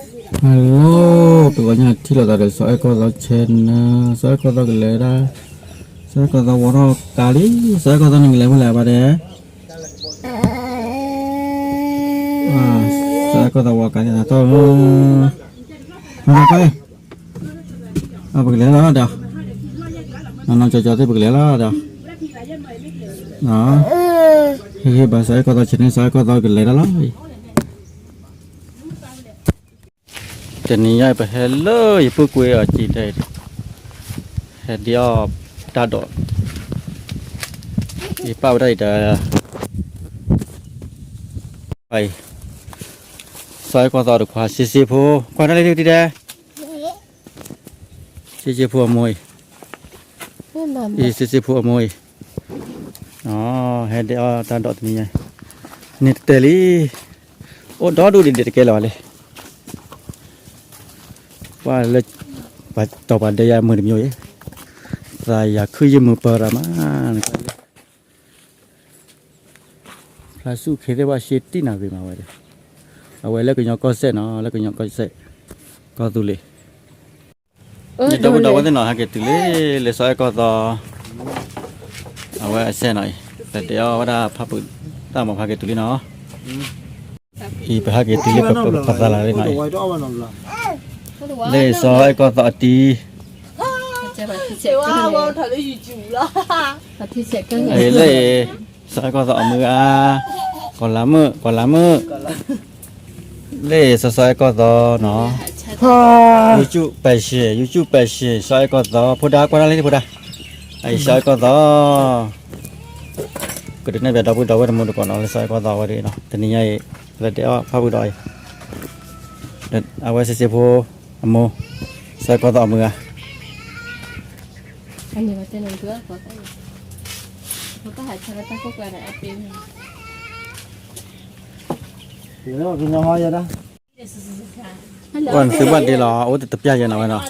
Hello, ပဂီၤညါထံၣ်လိာ်သးဒီး စီၤအဲၣ်ကီၢ်သီ channel, စီၤအဲၣ်ကီၢ်သီကလဲၤဒၣ်, စီၤအဲၣ်ကီၢ်သီဝီထီၣ်ကးလံ, စီၤအဲၣ်ကီၢ်သီန့ၣ်ကလဲၤဖဲလဲၣ်ဘၣ်ဒဲး, စီၤအဲၣ်ကီၢ်သီဝီကးန့ၣ်သးတီၢ်, ပကလဲၤလီၤဒီး, နီၢ်နီၢ်ကၠီကၠီသ့ၣ်ပကလဲၤလီၤဒီး, ဟ့ၣ်ဂံၢ်ဘါစီၤအဲၣ်ကီၢ်သီ channel, စီၤအဲၣ်ကီၢ်သီကလဲၤဒၣ်လီၤ. တနံၤညါအံၤ ပဟဲလၢယပုၢ်ကွ့အီၤကံၤဒဲး, ဟဲဒ့အီၣ်တၢ်ဒိး, ယပာ်ဝဲဒၣ်အံၤဒီး, စီၤအဲၣ်ကီၢ်သီတခွါ စ့စ့ဖိ, ကွၢ်တၢ်လၢဒုးတံၤဒဲး, စ့စ့ဖိအမိၢ်အံၤ, အံၤစ့စ့ဖိအမိၢ်အံၤ, ဟဲဒ့အီၣ်တၢ်ဒိးတနံၤညါ, န့ၣ်တတဲလံ, အိၣ်ဒီဒူၣ်ဒံးဒံးတကဲလၢၤဘၣ်လံ. ပှၤလၢ, ပှၤတီၤပှၤဒဲယါမုာ်တမံၤအံၤ, သးယၤခုၣ်ယမုာ်ပၢၤရၤမး, ဖျါဆူၣ်ခ့သ့ၣ်ဘၣ်ရှ့တံၢ်နၤဂ့ၤမးဝဲဒီး, အဝဲလၢကညီကီၢ်စဲၣ်နီၤ, လၢကညီကီၢ်စဲၣ်, ကီၢ်သူလ့ၤ, ယဒီပုၢ်ဒီဝဲၢ်သ့ၣ်နီၤ ဟဲက့ၤတုၤလံ, လၢစီၤအဲၣ်ကီၢ်သီ အဝဲအစဲၣ်နီၤအံၤ, ပဒ့အီၣ်ဝဲဒၣ်ဖးပူၤတၢ်မၤ ပဟဲက့ၤတုၤလံနီၤ, အံၤပဟဲက့ၤတုၤလံ ပသးလၤလံနီၤအံၤ, လၢစီၤအဲၣ်ကီၢ်သီအတံၤ, လၢ စီၤအဲၣ်ကီၢ်သီအမုၢ်ဧါ, ကီၤလၤမုၣ်, ကီၤလၤမုၣ်, လၢစီၤစီၤအဲၣ်ကီၢ်သီနီၤ, YouTube passion, YouTube passion, စီၤအဲၣ်ကီၢ်သီ, ဖိဒါကွၢ်တၢ်လံဖိဒါ, အံၤစီၤအဲၣ်ကီၢ်သီ, ကဒုးနဲၣ်ပၠးဒီပုၢ်ဒီဝဲၢ်တမူတကိးနီၤ လၢစီၤအဲၣ်ကီၢ်သီဝဲဒၣ်နီၤ, တနံၤညါအံၤ, လၢဒ့အီၣ်ဖးပူၤဒီးအံၤ, အဝဲစ့စ့ဖိ, အမိၢ်, စီၤအဲၣ်ကီၢ်သီအမုၢ်ဧါ. Hello, hello. အိၣ်နသုဘၣ်ဒ့လီၤ, အိၣ်တတပျၢ်ယဲနီၤဝဲနီၤ.